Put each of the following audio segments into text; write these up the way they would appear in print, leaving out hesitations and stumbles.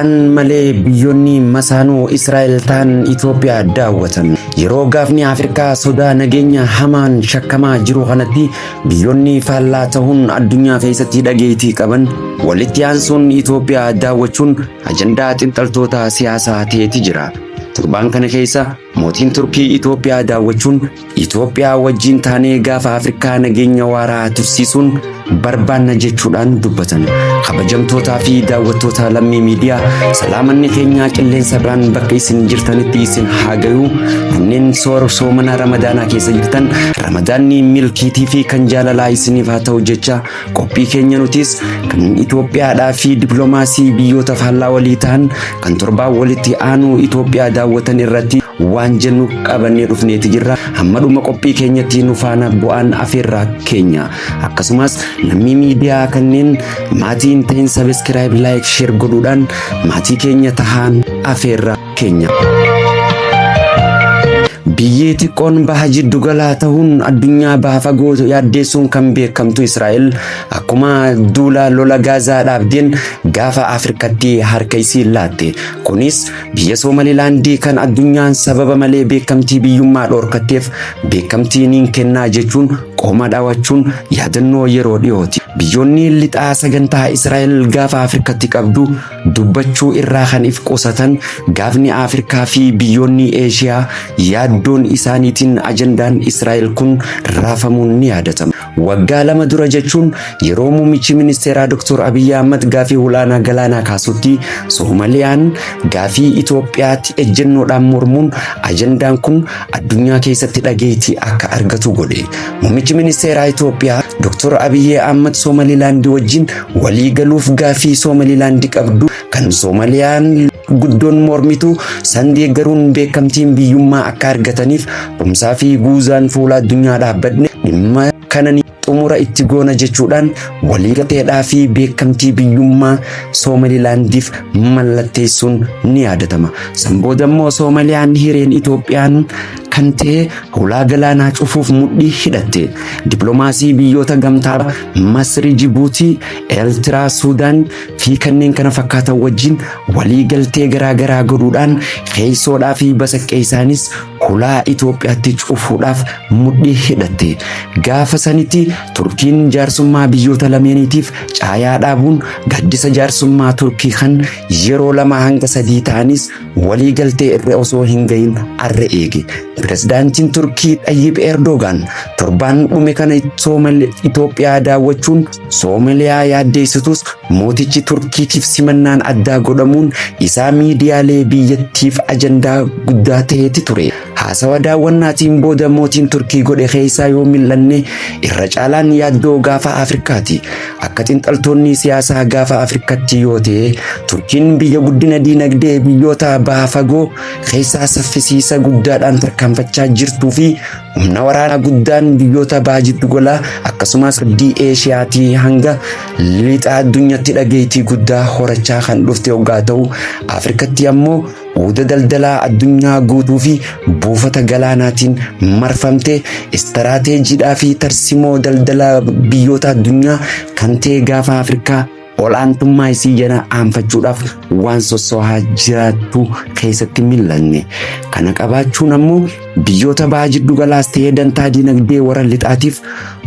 Torbaan malee biyyoonni masaanuu Israa'el ta'an Itoophiyaa daawwatan. Yeroo gaafni Afrikaa sodaa nageenya hamaan shakkamaa jiru kanatti biyyoonni faallaa ta'uun addunyaa keessatti dhageettii qaban walitti aansuun Itoophiyaa daawwachuun ajandaa xiinxaltoota siyaasaa ta'eeti jira. Torbaan kana keessa mootiin Turkii Itoophiyaa daawwachuun Itoophiyaa wajjin taanee gaafa Afrikaa nageenya waaraa tursiisuun barbaanna jechuudhaan dubbatan. Kabajamtootaa fi daawwattoota Lammii Miidiyaa, salaamanni keenya qilleensa irraan bakka isin jirtanitti isin haa gayu. Kanneen soora soomana Ramadaanaa keessa jirtan, Ramadaanni milkiitii fi kan jaalalaa isiniif haa ta'u jecha, qophii keenya nutis kan Itoophiyaadhaa fi dippiloomaasii biyyoota faallaa walii ta'an kan torbaan walitti aanuu Itoophiyaa daawwatan irratti waan jennu qabannee dhufneeti jirra. Hamma dhuma qophii keenyatti nu faana bu'aan afeerraa keenya. Akkasumas Lammii Miidiyaa kanneen maatii hin ta'in subscribe, like, share godhuudhaan maatii keenya tahaan afeerraa keenya. Biyyi xiqqoon baha jiddu galaa ta'uun addunyaa baha fagoo yaaddeessuun kan beekamtu Israa'el akkuma duula lola Gaazaa dhaabdeen gaafa Afrikatti harka isii laatte. Kunis biyya Soomalilaandii kan addunyaan sababa malee beekamtii biyyummaa dhoorkatteef beekamtii niin kennaa jechuun qoma dhawachuun yaadannoo yeroo dhiyooti. Biyyoonni lixaa sagantaa Israa'el gaafa Afrikatti qabdu dubbachuu irraa kan if qusatan gaafni Afrikaa fi biyyoonni Eeshiyaa yaaddoon isaaniitiin ajandaan Israa'el kun raafamuun ni yaadatama. Waggaa 2 dura jechuun yeroo muummichi ministeeraa Dr. Abiyyi Ahmad gaafii hulaanaa galaanaa kaasutti Soomaliyaan gaafii Itoophiyaatti ejjennoodhaan mormuun ajandaan kun addunyaa keessatti dhageettii akka argatu godhe. Muummichi ministeeraa Itoophiyaa Dr. Abiyyi Ahmad Soomalilaandi wajjin walii galuuf gaafii Soomalilaandi qabdu kan Soomaliyaan guddoon mormitu san deeggaruun beekamtiin biyyummaa akka argataniif tumsaa fi guuzaan fuula addunyaa dhaabbadne dhimma kana ni xumura itti goona jechuudhaan waliigalteedhaa fi beekamtii biyyummaa Soomalilaandiif mallatteessuun ni yaadatama. San booda immoo Soomaliyaan hireen Itoophiyaan kan ta'e hulaa galaanaa cufuuf mudhii hidhatte. Dippiloomaasii biyyoota gamtaa Masri, Jibuutii, Eeltiraa, Suudaan fi kanneen kana fakkaatan wajjin walii galtee garaa garaa godhuudhaan keessoodhaa fi basaqqee isaanis hulaa Itoophiyaatti cufuudhaaf mudhii hidhatte. Gaafa sanitti Turkiin jaarsummaa biyyoota lameeniitiif caayaa dhaabuun gaaddisa jaarsummaa Turkii kan yeroo 2 hanga 3 ta'anis walii galtee irra osoo hin gahin arra eege. Pirezidaantiin Turkii Xayyib Erdogaan torbaan dhume kana Itoophiyaa daawwachuun Soomaliyaa yaaddeessitus mootichi Turkiitiif simannaan addaa godhamuun isaa miidiyaalee biyyattiif ajandaa guddaa ta'eeti ture. Haasawa daawwannaatiin booda mootiin Turkii godhe keessaa yoo mil'anne irra caalaan yaaddoo gaafa Afrikaati. Akka xinxaltoonni siyaasaa gaafa Afrikatti yoo ta'e Turkiin biyya guddina diinagdee biyyoota baha fagoo keessaa saffisiisa guddaadhaan tarkaanfachaa jirtuu fi humna waraanaa guddaan biyyoota baha jiddugolaa akkasumas ardii Eeshiyaatii hanga lixa addunyaatti dhageettii guddaa horachaa kan dhufte hoggaa ta'u, Afrikatti ammoo uuda daldalaa addunyaa guutuu fi buufata galaanaatiin marfamte istaraateejiidhaa fi tarsimoo daldalaa biyyoota addunyaa kan ta'e gaafa Afrikaa ol'aantummaa isii jala aanfachuudhaaf waan sossohaa jiraattu keessatti mil'anne. Kana qabaachuun ammoo biyyoota baha jiddu galaas ta'ee dantaa dinagdee warra lixaatiif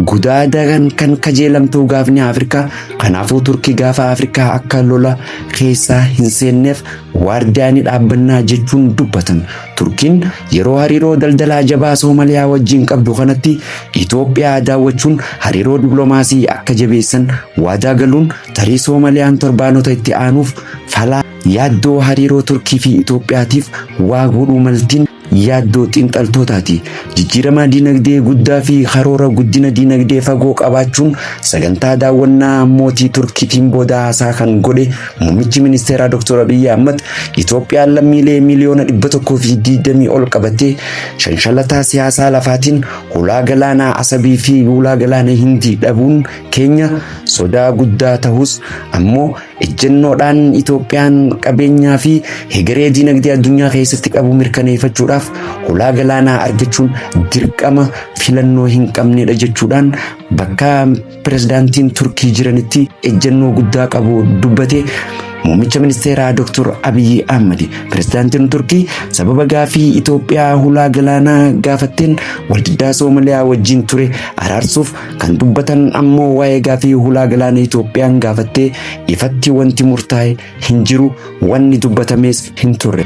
gudaada kan kajeelamtuu gaafni Afrikaa. Kanaafuu Turkii gaafa Afrikaa akka lola keessaa hin seenneef waardiyaa ni dhaabbannaa jechuun dubbatan. Turkiin yeroo hariiroo daldalaa jabaa Soomaliyaa wajjin qabdu kanatti Itoophiyaa daawwachuun hariiroo dipiloomaasii akka jabeessan waadaa galuun tarii Soomaliyaan torbaanota itti aanuuf falaa yaaddoo hariiroo Turkii fi Itoophiyaatiif waa godhuu maltiin yaaddoo xiinxaltootaati. Jijjiirama dinagdee guddaa fi karoora guddina dinagdee fagoo qabaachuun sagantaa daawwannaa mootii Turkiitiin booda haasaa kan godhe muummichi ministeeraa Dr. Abiyyi Ahmad Itoophiyaan lammiilee miliyoona 120 ol qabattee shanshalataa siyaasaa lafaatiin hulaa galaanaa Asabii fi hulaa galaana Hindii dhabuun keenya sodaa guddaa ta'us ammoo ejjennoodhaan Itoophiyaan qabeenyaa fi hegeree dinagdee addunyaa keessatti qabu mirkaneeffachuudhaaf hulaa galaanaa argachuun dirqama filannoo hin qabnedha jechuudhaan bakka pirezidaantiin Turkii jiranitti ejjennoo guddaa qabu dubbate. Muummicha Ministeeraa Dr. Abiyyi Ahmad. Pirezidaantiin Turkii sababa gaafii Itoophiyaa hulaa galaanaa gaafatteen waldiddaa Soomaliyaa wajjin ture araarsuuf kan dubbatan ammoo waa'ee gaafii hulaa galaana Itoophiyaan gaafattee ifatti wanti murtaa'e hin jiru, wanni dubbatames hin turre.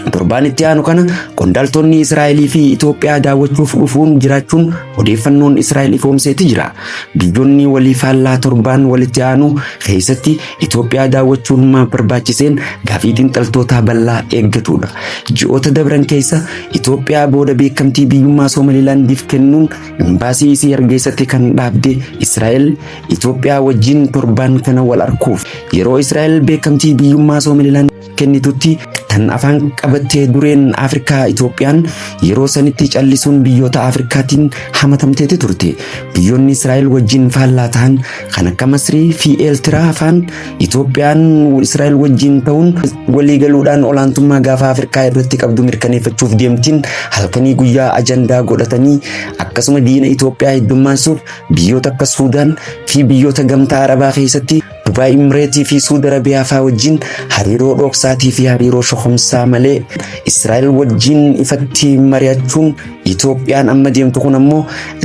Torbaan itti aanu kana qondaaltonni Israa'elii fi Itoophiyaa daawwachuuf dhufuun jiraachuun odeeffannoon Israa'el ifoomseeti jira. Biyyoonni walii faallaa torbaan walitti aanu keessatti Itoophiyaa daawwachuun maaf barbaachiseen gaafii xiinxaltootaa bal'aa eeggatudha. Ji'oota dabran keessa Itoophiyaa booda beekamtii biyyummaa Soomalilaandiif kennuun imbaasii isii Hargeessatti kan dhaabde Israa'el Itoophiyaa wajjin torbaan kana wal arkuuf. Yeroo Israa'el beekamtii biyyummaa Soomalilaand kennitutti tan afaan qabattee dureen Afrikaa Itoophiyaan yeroo sanitti callisuun biyyoota Afrikaatiin hamatamteeti turte. Biyyoonni Israa'el wajjin faallaa ta'an kan akka Masrii fi Eeltiraa afaan Itoophiyaan Israa'el wajjin ta'uun waliigaluudhaan olaantummaa gaafa Afrikaa irratti qabdu mirkaneeffachuuf deemtiin halkanii guyyaa ajandaa godhatanii akkasuma diina Itoophiyaa heddummaansuuf biyyoota akka Suudaan fi biyyoota gamtaa Arabaa keessatti Dubaay Imireetii fi Suud Arabiyaa faa wajjin hariiroo dhoksaatii fi hariiroo shokomsaa malee Israa'el wajjin ifatti mari'achuun Itoophiyaan amma deemtu kun ammoo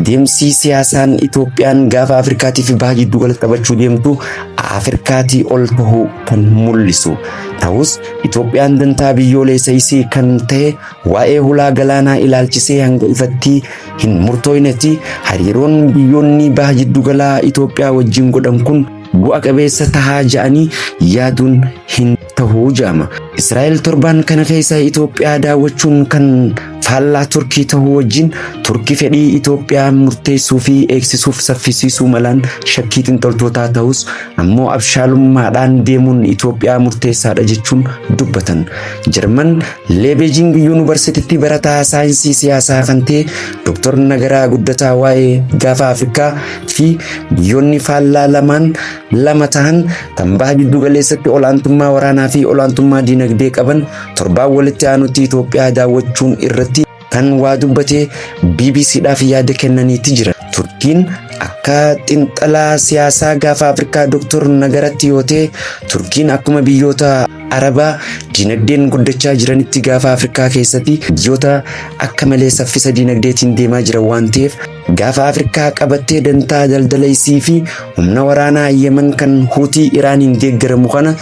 deemsi siyaasaan Itoophiyaan gaafa Afrikaatii fi baha jiddu gala taphachuu deemtu Afrikaatii ol ta'uu kan mul'isu. Ta'us Itoophiyaan dantaa biyyoolessa isii kan ta'e waa'ee hulaa galaanaa ilaalchisee hanga ifatti hin murtooynetti hariiroon biyyoonni baha jiddu galaa Itoophiyaa wajjin godhan kun bu'a qabeessa tahaa ja'anii yaaduun hin tahuu ja'ama. Israa'el torbaan kana keessa Itoophiyaa daawwachuun kan faallaa Turkii tahuu wajjin Turkii fedhii Itoophiyaa murteessuu fi eegsisuuf saffisiisuu malaan shakkii xinxaltootaa ta'us ammoo abshaalummaadhaan deemuun Itoophiyaa murteessaadha jechuun dubbatan. Jarman Leebeejing Yuunivarsiititti barataa saayinsii siyaasaa kan ta'e Dr. Nagaraa Guddataa waa'ee gaafa Afrikaa fi biyyoonni faallaa lamaan lama ta'an kan baha giddu galeessatti olaantummaa waraanaa fi olaantummaa dinagdee qaban torbaan walitti aanutti Itoophiyaa daawwachuun irratti kan waa dubbatee BBCdhaaf yaada kennaniiti jira. Turkiin akka xinxalaa siyaasaa gaafa Afrikaa Dr. Nagaratti yoo ta'e Turkiin akkuma biyyoota Arabaa dinagdeen guddachaa jiranitti gaafa Afrikaa keessatti biyyoota akka malee saffisa dinagdeetiin deemaa jiran waan ta'eef gaafa Afrikaa qabattee dantaa daldala isii fi humna waraanaa Yemen kan Huutii Iraaniin deeggaramu kana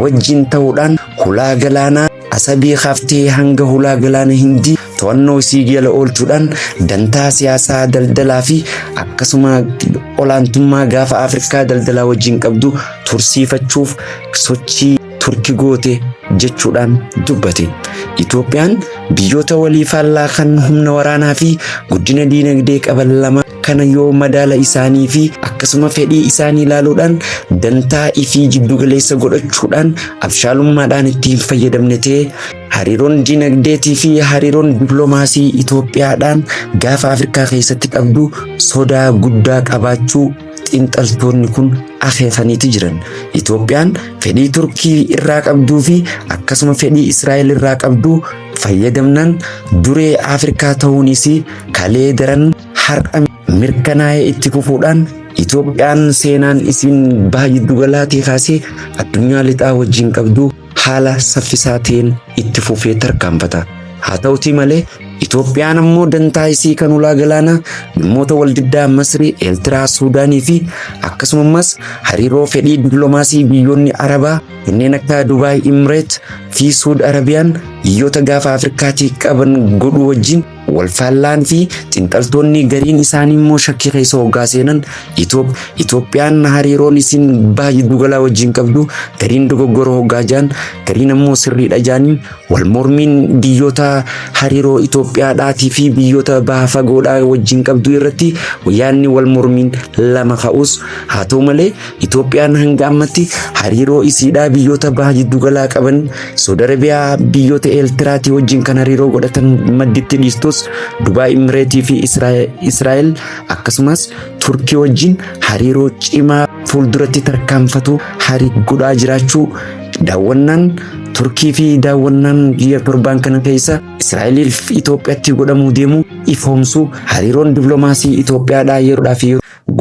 wajjin ta'uudhaan hulaa galaanaa Asabii kaaftee hanga hulaa galaana Hindii to'annoo isii jala oolchuudhaan dantaa siyaasaa daldalaa fi akkasuma olaantummaa gaafa Afrikaa daldalaa wajjin qabdu tursiifachuuf sochii Turki goote jechuudhaan dubbate. Itoophiyaan biyyoota walii faallaa kan humna waraanaa fi guddina diinagdee qaban lama kana yoo madaala isaanii fi akkasuma fedhii isaanii ilaaluudhaan dantaa ifii jiddugaleessa godhachuudhaan abshaalummaadhaan itti hin fayyadamne ta'e hariiroon dinagdeetii fi hariiroon dippiloomaasii Itoophiyaadhaan gaafa Afrikaa keessatti qabdu sodaa guddaa qabaachuu xiinxaltoonni kun akeekaniiti jiran. Itoophiyaan fedhii Turkii irraa qabduu fi akkasuma fedhii Israa'el irraa qabdu fayyadamnaan duree Afrikaa ta'uunis kalee daran har'a mirkanaa'ee itti fufuudhaan Itoophiyaan seenaan isiin baha jiddugalaatii kaasee addunyaa lixaa wajjin qabdu haala saffisaa ta'een itti fufee tarkaanfata. Haa ta'utii malee Itoophiyaan ammoo dantaa isii kan ulaa galaanaa dhimmoota waldiddaa Masrii, Eeltiraa, Suudaanii fi akkasumas hariiroo fedhii dippiloomaasii biyyoonni Arabaa kanneen akka Dubaay, Imireet fi Suud Arabiyaan biyyoota gaafa Afrikaatii qaban godhuu wajjin walfaallaan fi xiinxaltoonni gariin isaanii immoo shakkii keessa hoggaa seenan Itoophiyaan hariiroon isin baha jiddugalaa wajjin qabdu gariin dogoggora hoggaa jaan gariin ammoo sirriidha jaaniin wal mormiin biyyoota hariiroo Itoophiyaadhaatii fi biyyoota baha fagoodhaa wajjin qabdu irratti yaadni wal mormiin lama ka'us haa ta'u malee Itoophiyaan hanga ammatti hariiroo isiidhaa biyyoota baha jiddugalaa qaban Saudi Arabiyaa biyyoota Eeltiraatii wajjin kan hariiroo godhatan madditti dhiistus Dubaay Imireetii fi Israa'el akkasumas Turkii wajjin hariiroo cimaa fuulduratti tarkaanfatu godhaa jiraachuu daawwannaan Turkii fi daawwannaan biyya torbaan kana keessa Israa'eliif Itoophiyaatti godhamuu deemu ifoomsuu hariiroon dippiloomaasii Itoophiyaadhaa yeroodhaa fi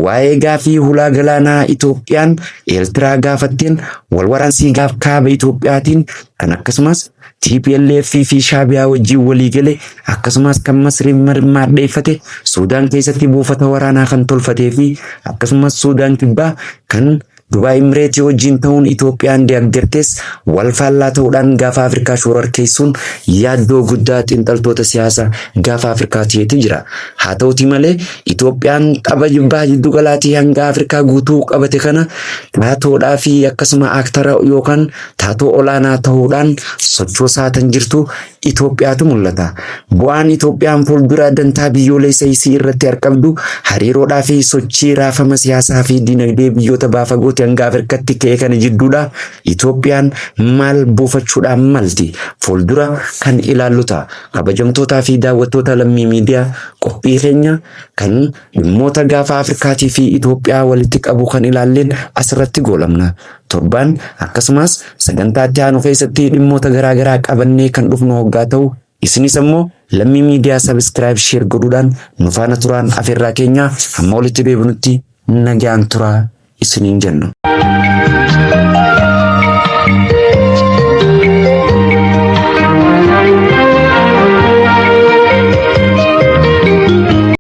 waa'ee gaafii hulaa galaanaa Itoophiyaan Eertiraa gaafatteen wal waraansii gaaf kaaba Itoophiyaatiin kan akkasumas TPLF fi Shaabiyaa wajjin walii gale, akkasumas kan Masriin maadheeffate Suudaan keessatti buufata waraanaa kan tolfatee fi akkasumas Suudaan Kibbaa kan Dubaay Imireetii wajjin ta'uun Itoophiyaan deeggartees wal faallaa ta'uudhaan gaafa Afrikaa shororkeessuun yaaddoo guddaa xiinxaltoota siyaasaa gaafa Afrikaa ta'eeti jira. Haa ta'uti malee, Itoophiyaan tapha baha jiddu galaatii hanga Afrikaa guutuu qabate kana taatoodhaa fi akkasuma aaktara yookaan taatoo olaanaa ta'uudhaan sochoosaa tan jirtu Itoophiyaatu mul'ata. Bu'aan Itoophiyaan fuuldura dantaa biyyoolessa isii irratti arqabdu hariiroodhaa fi sochii raafama siyaasaa fi dinagdee biyyoota baha fagootti hanga Afrikatti ka'e kana jidduudha. Itoophiyaan maal buufachuudhaan malti? Fuuldura kan ilaallu ta'a. Kabajamtootaa fi daawwattoota Lammii Miidiyaa, qophii keenya kan dhimmoota gaafa Afrikaatii fi Itoophiyaa walitti qabu kan ilaalleen asirratti goolabna. Torbaan akkasumas sagantaa itti aanu keessatti dhimmoota garaa garaa qabannee kan dhufnu hoggaa ta'u, isinis ammoo Lammii Miidiyaa subscribe, share godhuudhaan nu faana turaan afeerraa keenya. Hamma walitti deebinutti nagaan turaa isiniin jenna.